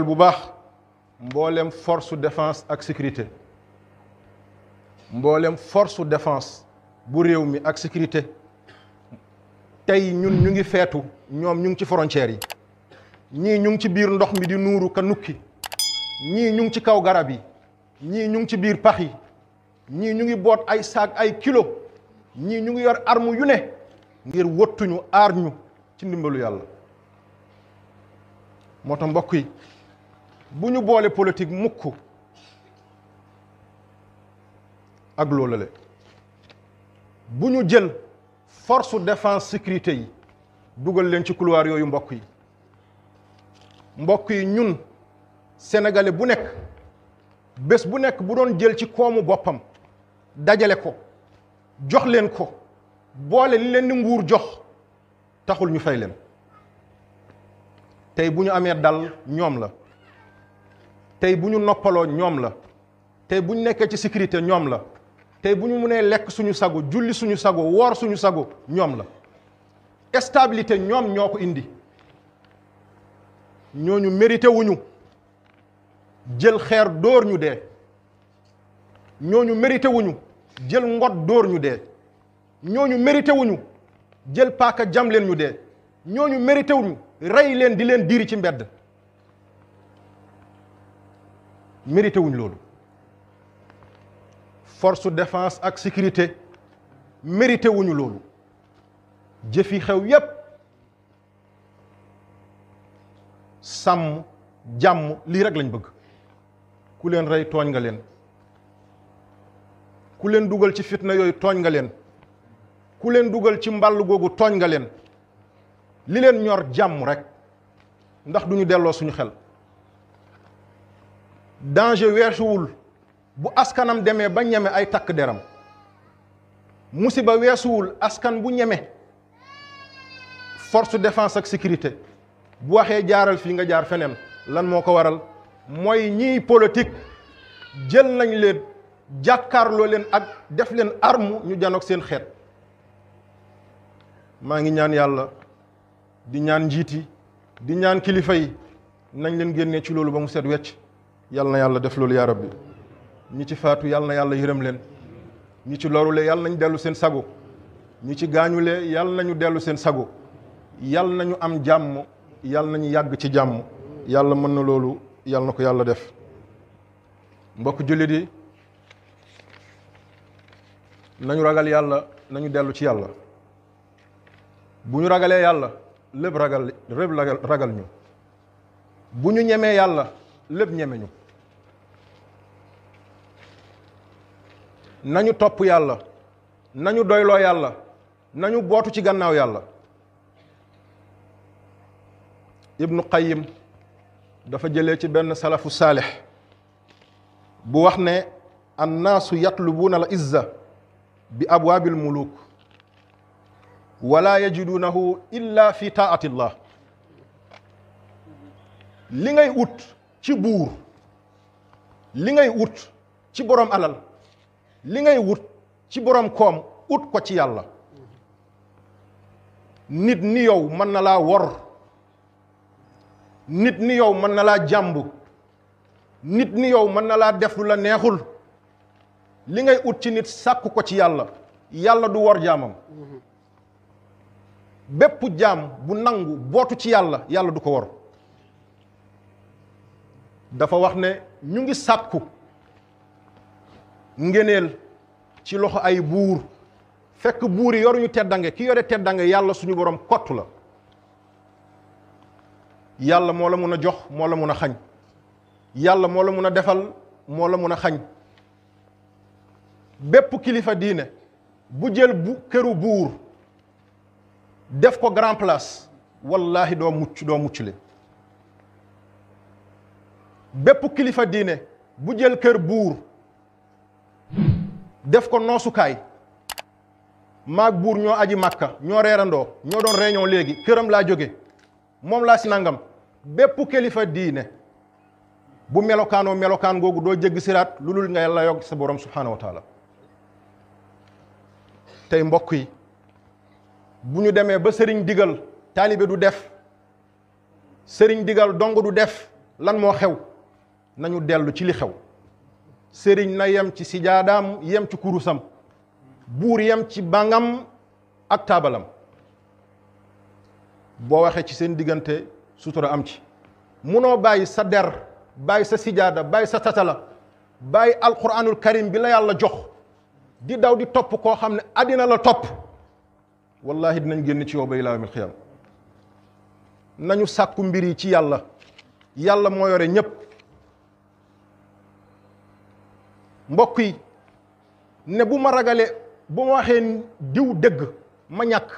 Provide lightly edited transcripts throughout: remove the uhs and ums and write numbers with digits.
bu baax mboolem force défense ak sécurité mboolem force défense bu réew mi ak sécurité tey ñun ñu ngi feetu ñoom ñu ngi ci frontières yi ñii ñu ngi ci biir ndox mi di nuuru ka nukki ñii ñu ngi ci kaw garab yi ñii ñu ngi ci biir pax yi ñii ñu ngi boot ay saak ay kilo ñii ñu ngi yor arme yu ne ngir wottuñu aar ñu ci ndimbalu yàlla moo tax mbokk yi bu ñu boole politique mukk ak loolu la bu ñu jël force défense sécurité yi dugal leen ci couloir yooyu mbokk yi ñun sénégalais bu nekk bés bu nekk bu doon jël ci koomu boppam dajale ko jox leen ko boole li leen di nguur jox taxul ñu fay leen tey bu ñu amee dal ñoom la tey bu ñu noppaloo ñoom la tey bu ñu nekkee ci sécurité ñoom la tey bu ñu mënee lekk suñu sago julli suñu sago woor suñu sago ñoom la stabilité ñoom ñoo ko indi ñooñu mérité wuñu jël xeer dóor ñu dee ñooñu mérité wuñu jël ngot dóor ñu dee ñooñu mérité wuñu jël paaka jam leen ñu dee ñooñu mérité wuñu rey leen di leen diri ci mbedd mérité wuñ loolu force défense ak sécurité mérité wuñu loolu jëfi xew yépp sàmm jàmm lii rek lañ bëgg ku leen rey tooñ nga leen ku leen dugal ci fitna yooyu tooñ nga leen ku leen dugal ci mbàll googu tooñ nga leen li leen ñor jàmm rek ndax duñu delloo suñu xel danger weesuwul bu askanam demee ba ñeme ay takk deram musiba weesuwul askan bu ñeme force défense ak sécurité bu waxee jaaral fii nga jaar feneen lan moo ko waral mooy ñiy politique jël nañ leen jàkkaarloo leen ak def leen arme ñu janoog seen xeet maa ngi ñaan yàlla di ñaan njiiti di ñaan kilifa yi nañ leen génnee ci loolu ba mu set wecc yàlla na yàlla def loolu yaa rabbi ñi ci faatu yàlla na yàlla yërëm leen ñi ci lorule yàlla nañu dellu seen sago ñi ci gaañule yàlla nañu dellu seen sago yàlla nañu am jàmm yàlla nañu yàgg ci jàmm yàlla mën na loolu yàlla na ko yàlla def mbokk jullit yi nañu ragal yàlla nañu dellu ci yàlla bu ñu ragalee yàlla lépp ragal ñu bu ñu ñemee yàlla lépp ñeme ñu nañu topp yàlla nañu doyloo yàlla nañu bootu ci gannaaw yàlla ibnu qayyim dafa jëlee ci benn salafu saalix bu wax ne annaasu yatlubuuna al izza bi abwaabil muluk wala yajiduunahu illa fi taati llah li ngay ut ci buur li ngay ut ci boroom alal li ngay wut ci boroom koom ut ko ci yàlla nit ni yow mën na laa wor nit ni yow mën na laa jàmb nit ni yow mën na laa def lu la neexul li ngay ut ci nit sàkku ko ci yàlla yàlla du wor jaamam bépp jaam bu nangu bootu ci yàlla yàlla du ko wor dafa wax ne ñu ngi sàkku ngeneel ci loxo ay buur fekk buur yi yoruñu teddange ki yore teddange yàlla suñu borom kottu la yàlla moo la mun a jox moo la mun a xañ yàlla moo la mun a defal moo la mun a xañ bépp kilifa diine bu jël bu këru buur def ko grand place wallahi doo mucc le bépp kilifa diine bu jël kër buur def ko noosukaay maag buur ñoo aji màkka ñoo reerandoo ñoo doon réunion léegi këram laa jóge moom laa si nangam bépp kilifa diine bu melokaanoo melokaan googu doo jéggi siraat lu dul nga yàlla yokk sa borom subhaanahu wa taala tey mbokk yi bu ñu demee ba sëriñ digal taalibe du def sëriñ digal dong du def lan moo xew nañu dellu ci li xew sëriñ na yem ci sijaadaam yem ci kurusam buur yem ci bangam ak taabalam boo waxee ci seen diggante sutura am ci munoo bàyyi sa der bàyyi sa sijaada bàyyi sa tatala bàyyi alquranul karim bi la yàlla jox di daw di topp koo xam ne àddina la topp wallahi dinañ génn ci yow ba ilaa yawmil qiyaam nañu sàkku mbir yi ci yàlla yàlla moo yore ñépp mbokk yi ne bu ma ragalee bu ma waxee diw dëgg ma ñàkk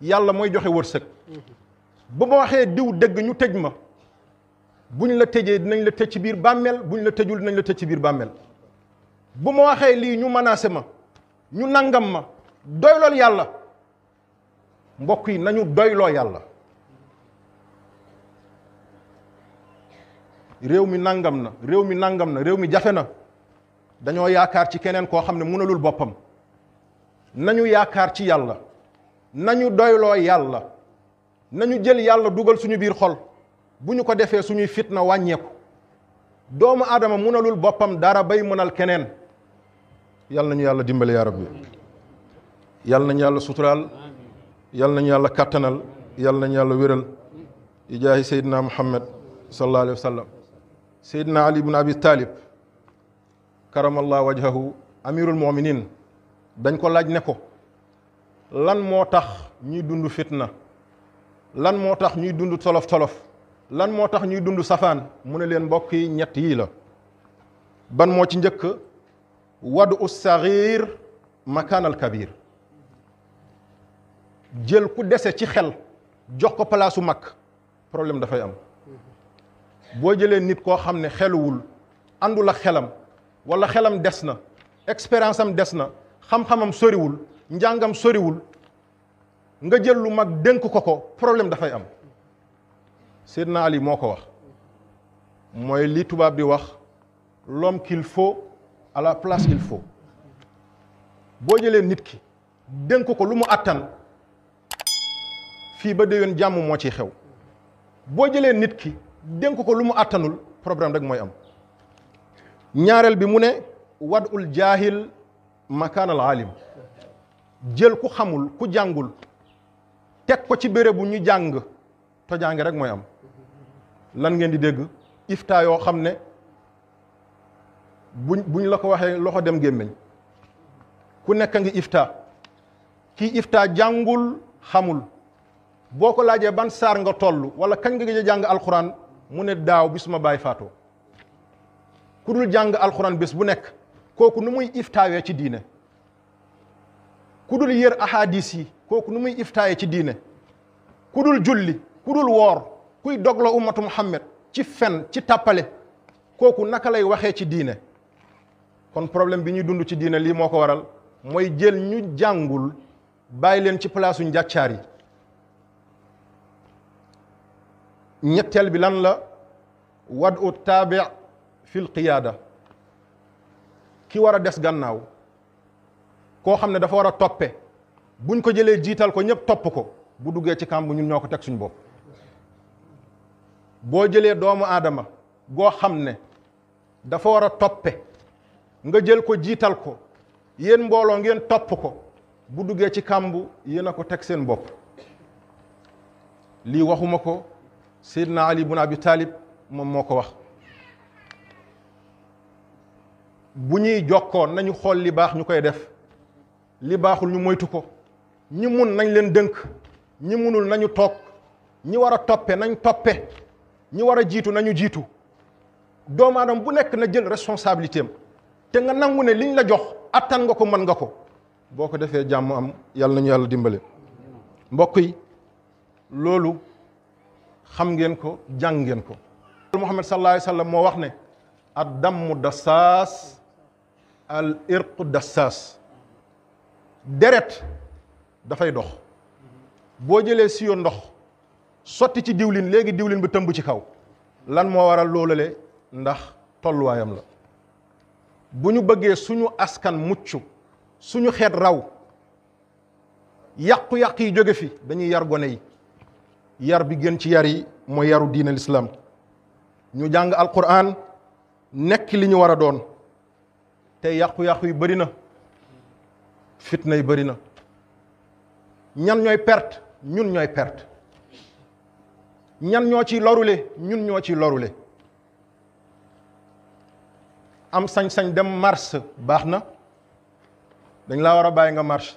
yàlla mooy joxe wërsëg bu ma waxee diw dëgg ñu tëj ma buñ la tëjee dinañ la tëj ci biir bàmmeel buñ la tëjul dinañ la tëj ci biir bàmmeel bu ma waxee lii ñu menacé ma ñu nangam ma doylool yàlla mbokk yi nañu doyloo yàlla réew mi nangam na réew mi nangam na réew mi jafe na dañoo yaakaar ci keneen koo xam ne mënalul boppam nañu yaakaar ci yàlla nañu doyloo yàlla nañu jël yàlla dugal suñu biir xol bu ñu ko defee suñuy fitna wàññeeku doomu aadama mënalul boppam dara bay mënal keneen yàlla nañu yàlla dimbale yaa rabbi yàlla nañu yàlla suturaal yàlla nañu yàlla kattanal yàlla nañu yàlla wéral ijaahi seydina muhammad sallallahu alayhi wa sallam seydina ali ibn abi talib karamallahu wajhahu amirul muminin dañ ko laaj ne ko lan moo tax ñuy dund fitna lan moo tax ñuy dund tolof-tolof lan moo tax ñuy dund safaan mu ne leen mbokk yi ñett yii la ban moo ci njëkk wadu ussaghir makaan al kabir jël ku dese ci xel jox ko palaasu mag problème dafay am boo jëlee nit koo xam ne xeluwul àndul ak xelam wala xelam des na expérience am des na xam-xamam soriwul njàngam soriwul nga jël lu mag dénk ko ko problème dafay am Seydina Ali moo ko wax mooy li tubaab di wax l'homme qu'il faut à la place qu'il faut boo jëlee nit ki dénk ko lu mu attan fii ba déwén jàmm moo ciy xew boo jëlee nit ki dénk ko lu mu attanul problème rek mooy am ñaareel bi mu ne wadul jaahil makaanal alim jël ku xamul ku jàngul teg ko ci béréb bu ñu jàng tojaange rek mooy am lan ngeen di dégg ifta yoo xam ne buñ la ko waxee loxo dem gémmiñ ku nekk ngi ifta kii ifta jàngul xamul boo ko laajee ban saar nga toll wala kañ nga gëj a jàng alxuraan mu ne daaw bi suma baay faatoo ku dul jàng alxuraan bés bu nekk kooku nu muy iftaawee ci diine ku dul yër ahadis yi kooku nu muy iftaawee ci diine ku dul julli ku dul woor kuy dogloo ummatu muhammad ci fen ci tàppale kooku naka lay waxee ci diine kon problème bi ñuy dund ci diine lii moo ko waral mooy jël ñu jàngul bàyyi leen ci palaasu njàccaar yi ñetteel bi lan la wadu taabi fil qiyaada ki war a des gannaaw koo xam ne dafa war a toppe buñ ko jëlee jiital ko ñëpp topp ko bu duggee ci kàmb ñun ñoo ko teg suñ bopp boo jëlee doomu aadama goo xam ne dafa war a toppe nga jël ko jiital ko yéen mbooloo ngeen topp ko bu duggee ci kàmb yéen a ko teg seen bopp lii waxuma ko Seydina Ali ibn Abi Talib moom moo ko wax bu ñuy jokkoon nañu xool li baax ñu koy def li baaxul ñu moytu ko ñi mun nañ leen dënk ñi munul nañu toog ñi war a toppe nañ toppe ñi war a jiitu nañu jiitu doomu aadama bu nekk na jël responsabilité am te nga nangu ne liñ la jox attan nga ko mën nga ko boo ko defee jàmm am yàlla nañu yàlla dimbale mbokk yi loolu xam ngeen ko jàng ngeen ko Muhammad sallallahu alayhi wa sallam moo wax ne ad dammu dassaas al irqu dassaas deret dafay dox boo jëlee siyo ndox sotti ci diwlin léegi diwlin bi tëmb ci kaw lan moo waral loolale ndax tolluwaayam la bu ñu bëggee suñu askan mucc suñu xeet raw yàqu-yàq yi jóge fi dañuy yar gone yi yar bi gën ci yar yi mooy yaru diin al islam ñu jàng alquran nekk li ñu war a doon tey yàqu-yàqu yi bëri na fitna yi bëri na ñan ñooy perte ñun ñooy perte ñan ñoo ci lorule ñun ñoo ci lorule am sañ-sañ dem marche baax na dañ laa war a bàyyi nga marche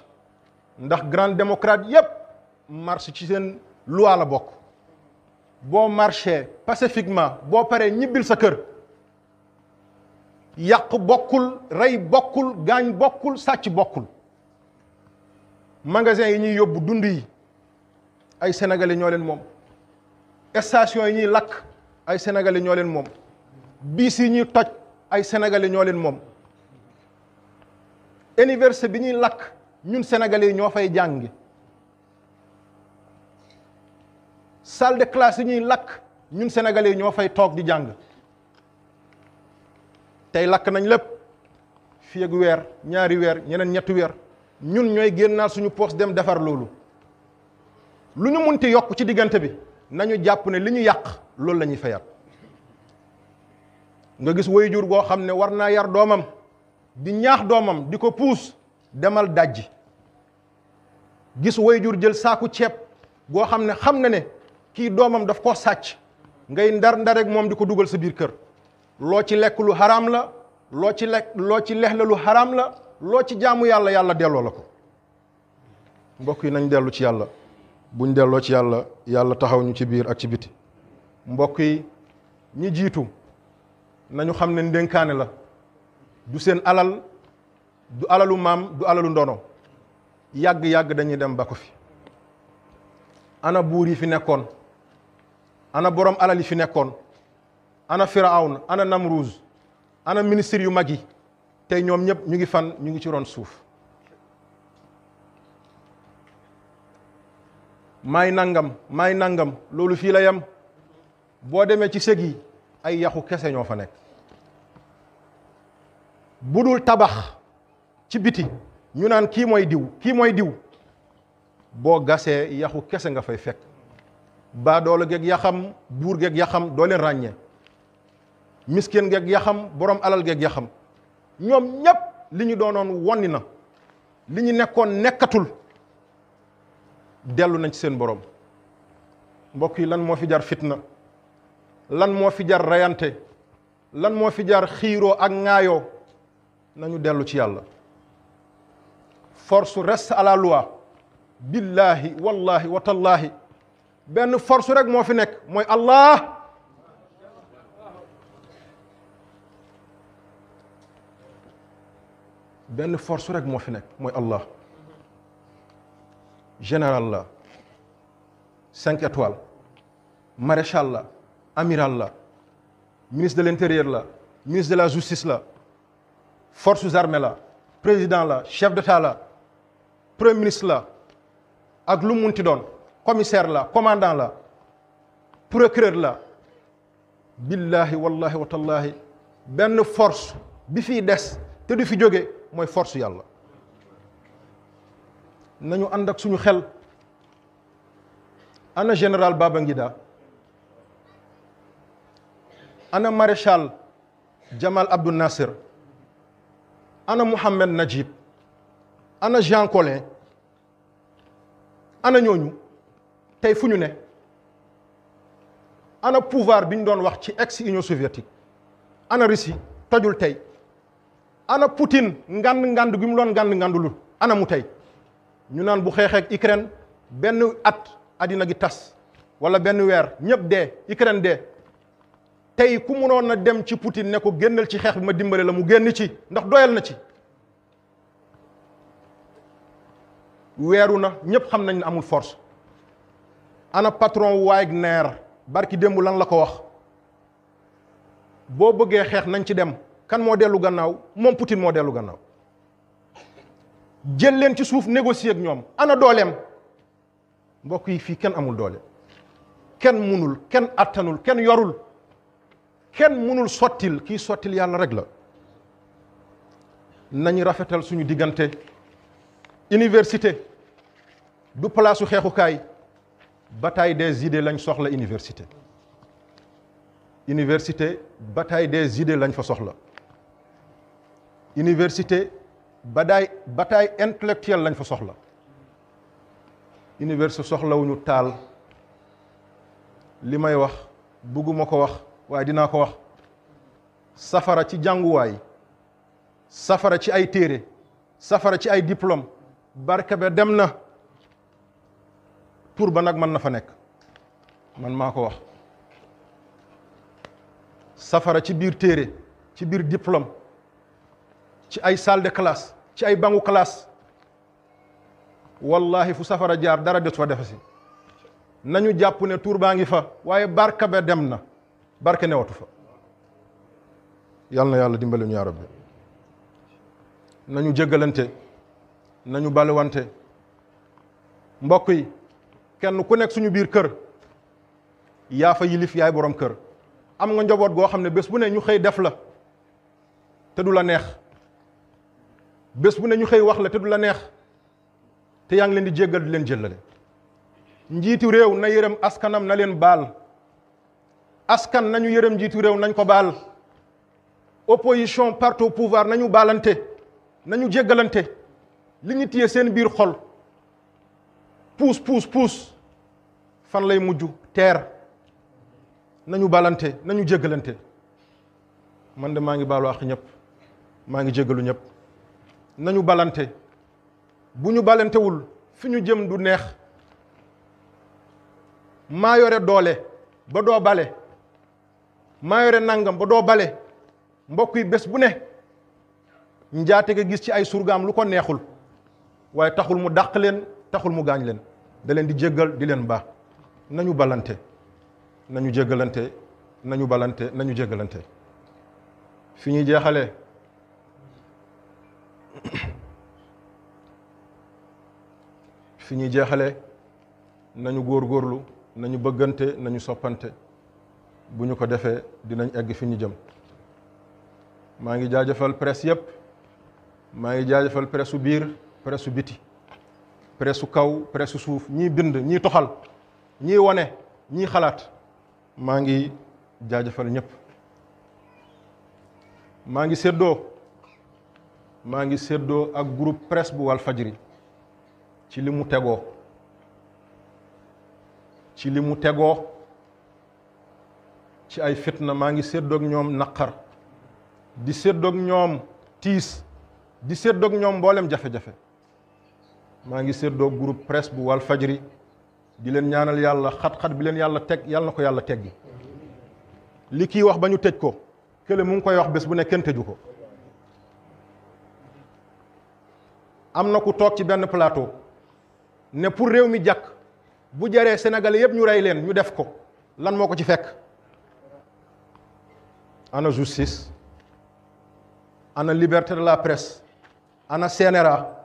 ndax grand démocrate yépp marche ci seen loi la bokk boo marché pacifiquement boo paree ñibbil sa kër yàq bokkul rey bokkul gaañ bokkul sàcc bokkul magasin yi ñuy yóbbu dund yi ay sénégalais ñoo leen moom station yi ñuy lakk ay sénégalais ñoo leen moom bis yi ñuy toj ay sénégalais ñoo leen moom université bi ñuy lakk ñun sénégalais yi ñoo fay jàngi salle de classe yi ñuy lakk ñun sénégalais yi ñoo fay toog di jàng tey lakk nañ lépp fii ak weer ñaari weer ñeneen ñetti weer ñun ñooy génnaal suñu poos dem defar loolu lu ñu munti yokk ci diggante bi nañu jàpp ne li ñu yàq loolu la ñuy fayaat nga gis waajur goo xam ne war naa yar doomam di ñaax doomam di ko puus demal dajji gis waajur jël saaku ceeb goo xam na ne kii doomam daf koo sàcc ngay ndar rek moom di ko dugal sa biir kër loo ci lekk lu xaraam la loo ci lex la lu xaraam la loo ci jaamu yàlla yàlla delloo la ko mbokk yi nañ dellu ci yàlla buñ delloo ci yàlla yàlla taxaw ñu ci biir ak ci biti mbokk yi ñi jiitu nañu xam ne ndénkaane la du seen alal du alalu maam du alalu ndono yàgg-yàgg dañuy dem ba ko fi ana buur yi fi nekkoon ana borom alal yi fi nekkoon ana Firawna ana Namruz ana ministre yu mag yi tey ñoom ñëpp ñu ngi fan ñu ngi ci ron suuf maay nangam loolu fii la yem boo demee ci sëg yi ay yaxu kese ñoo fa nekk bu dul tabax ci biti ñu naan kii mooy diw boo gasee yaxu kese nga fay fekk baa doole geeg yaxam buur geeg yaxam doo leen ràññee miskin geeg yaxam borom alal geeg yaxam ñoom ñépp li ñu doonoon wonni na li ñu nekkoon nekkatul dellu nañ ci seen borom mbokk yi lan moo fi jar fitna lan moo fi jar rayante lan moo fi jar xiiroo ak ŋaayoo nañu dellu ci yàlla force reste à la loi billahi wallahi wa tallahi benn force rek moo fi nekk mooy Allah benn force rek moo fi nekk mooy Allah général la 5 étoiles maréchal la amiral la ministre de l'intérieur la ministre de la justice la forces armées la président la chef d'état la premier ministre la ak lu munti doon commissaire la commandant la procureur la billahi wallahi wa tallahi benn force bi fii des te du fi jóge mooy force yàlla nañu ànd ak suñu xel ana général Babangida ana maréchal Jamal Abdou Nasser ana Mohamed Najib ana Jean Collin ana ñooñu tey fu ñu ne ana pouvoir bi ñu doon wax ci ex Union soviétique ana Russie tojul tey ana Poutine ngand gi mu doon ngandulul ana mu tey ñu naan bu xeexee ak Ukraine benn at àddina gi tas wala benn weer ñëpp dee Ukraine dee tey ku mënoon a dem ci Poutine ne ko génnal ci xeex bi ma dimbale la mu génn ci ndax doyal na ci weeru na ñëpp xam nañ ne amul force ana patron Wagner barki démb lan la ko wax boo bëggee xeex nañ ci dem kan moo dellu gannaaw moom Poutine moo dellu gannaaw jël leen ci suuf négocier ak ñoom ana dooleem mbokk yi fii kenn amul doole kenn munul kenn attanul kenn yorul kenn munul sottil kii sottil yàlla rek la nañu rafetal suñu diggante université du place su xeexukaay bataille des idées lañ soxla université université bataille des idées lañ fa soxla université bataille intellectuelle lañ fa soxla université soxlawuñu taal li may wax bugguma ko wax waaye dinaa ko wax safara ci jànguwaay safara ci ay téere safara ci ay diplôme barke ba dem na tur ba nag mën na fa nekk man maa ko wax safara ci biir téere ci biir diplôme ci ay salle de classe ci ay bangu classe wallahi fu safara jaar dara des fa defa si nañu jàpp ne tur baa ngi fa waaye barke ba dem na barke newatu fa yal na yàlla dimbali ñu yaa rabbi nañu jéggalante nañu balewante mbokk yi kenn ku nekk suñu biir kër yaa fa yilif yaay borom kër am nga njaboot goo xam ne bés bu ne ñu xëy def la te du la neex bés bu ne ñu xëy wax la te du la neex te yaa ngi leen di jéggal di leen jëllale njiitu réew na yërëm askanam na leen baal askan nañu yërëm njiitu réew nañ ko baal opposition parti au pouvoir nañu baalante nañu jéggalante li ñu téye seen biir xol puus fan lay mujj teer nañu balante nañu jéggalante man de maa ngi baalu àq ñëpp maa ngi jéggalu ñëpp nañu balante bu ñu balantewul fi ñu jëm du neex maa yore doole ba doo bale maa yore nangam ba doo bale mbokk yi bés bu ne njaate ga gis ci ay surgaam lu ko neexul waaye taxul mu dàq leen taxul mu gaañ leen da leen di jéggal di leen baax nañu balante nañu jéggalante nañu balante nañu jéggalante fi ñuy jeexalee nañu góorgóorlu nañu bëggante nañu soppante bu ñu ko defee dinañ egg fi ñu jëm maa ngi jaajëfal presse yépp maa ngi jaajëfal presse su biir presse su biti presse su kaw presse su suuf ñii bind ñii toxal ñii wone ñii xalaat maa ngi jaajëfal ñëpp maa ngi séddoo ak groupe presse bu Walfadjri ci li mu tegoo ci ay fitna maa ngi séddoog ñoom naqar di séddoog ñoom tiis di séddoog ñoom mboolem jafe-jafe maa ngi séddoog groupe presse bu Walfadjri di leen ñaanal yàlla xat-xat bi leen yàlla teg yàlla na ko yàlla teggi li kii wax ba ñu tëj ko kële mu ngi koy wax bés bu ne kenn tëju ko am na ku toog ci benn plateau ne pour réew mi jàkk bu jaree sénégalais yëpp ñu rey leen ñu def ko lan moo ko ci fekk ana justice ana liberté de la presse ana CNRA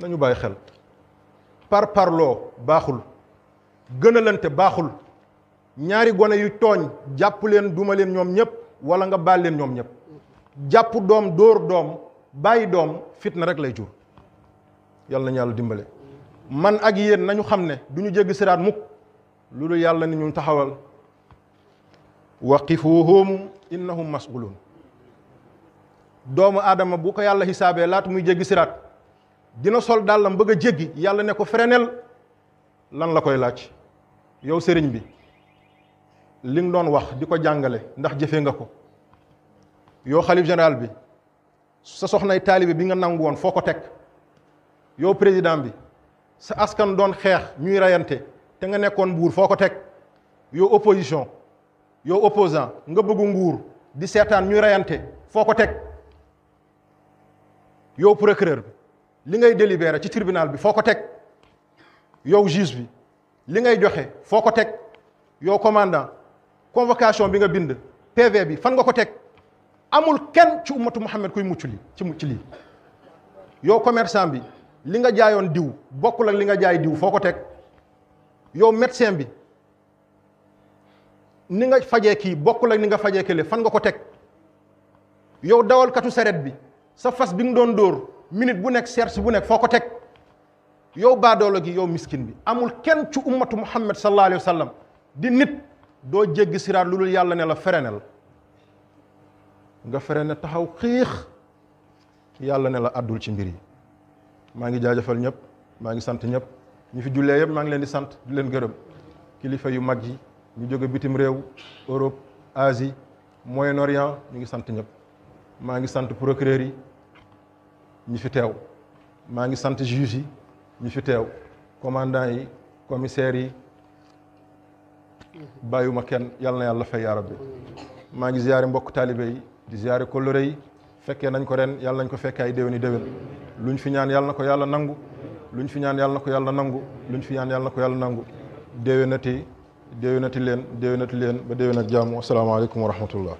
nañu bàyyi xel parloo baaxul gënalante baaxul ñaari gone yu tooñ jàpp leen duma leen ñoom ñëpp wala nga baal leen ñoom ñëpp jàpp doom dóor doom bàyyi doom fitna rek lay jur yàlla nañu yàlla dimbale man ak yéen nañu xam ne du ñu jéggi siraat mukk loolu yàlla ni ñu taxawal waqifuhum innahum mas'ulun doomu aadama bu ko yàlla xisaabee laata muy jéggi siraat dina sol dàllam bëgg a jéggi yàlla ne ko frenel lan la koy laaj yow sëriñ bi li nga doon wax di ko jàngale ndax jëfee nga ko yow xalif général bi sa soxnay taalibe bi nga nangu woon foo ko teg yow président bi sa askan doon xeex ñuy reyante te nga nekkoon buur foo ko teg yow opposition yow opposant nga bëggu nguur di seetaan ñuy reyante foo ko teg yow procureur bi li ngay délibéré ci tribunal bi foo ko teg yow juge bi li ngay joxe foo ko teg yow commandant convocation bi nga bind PV bi fan nga ko teg amul kenn ci ummatu Muhammad kuy mucc lii yow commerçant bi li nga jaayoon diw bokkul ak li nga jaay diw foo ko teg yow médecin bi ni nga fajee kii bokkul ak ni nga fajee kële fan nga ko teg yow dawalkatu saret bi sa fas bi nga doon dóor minute bu nekk serse bu nekk foo ko teg yow baadoolo gi yow miskin bi amul kenn ci ummatu muhammad sallallahu alayhi wa sallam di nit doo jéggi siraat lu dul yàlla ne la ferenel nga ferene taxaw xiix yàlla ne la àddul ci mbir yi. maa ngi jaajëfal ñëpp maa ngi sant ñëpp ñu fi jullee yëpp maa ngi leen di sant di leen gërëm kilifa yu mag yi ñu jóge bitim réew Europe Asie Moyen-Orient ñu ngi sant ñëpp maa ngi sant procureur yi ñi fi teew maa ngi sant juge yi ñi fi teew commandant yi commissaire yi bàyyuma kenn yàlla na yàlla fay yaa rabbi maa ngi ziyaare mbokk taalibe yi di ziyaare kóllëre yi fekkee nañ ko ren yàlla nañ ko fekkee ay déwéni déwén luñ fi ñaan yàlla na ko yàlla nangu luñ fi ñaan yàlla na ko yàlla nangu luñ fi ñaan yàlla na ko yàlla nangu déwénati leen ba déwén ak jàmm asalaamaaleykum wa rahmatullah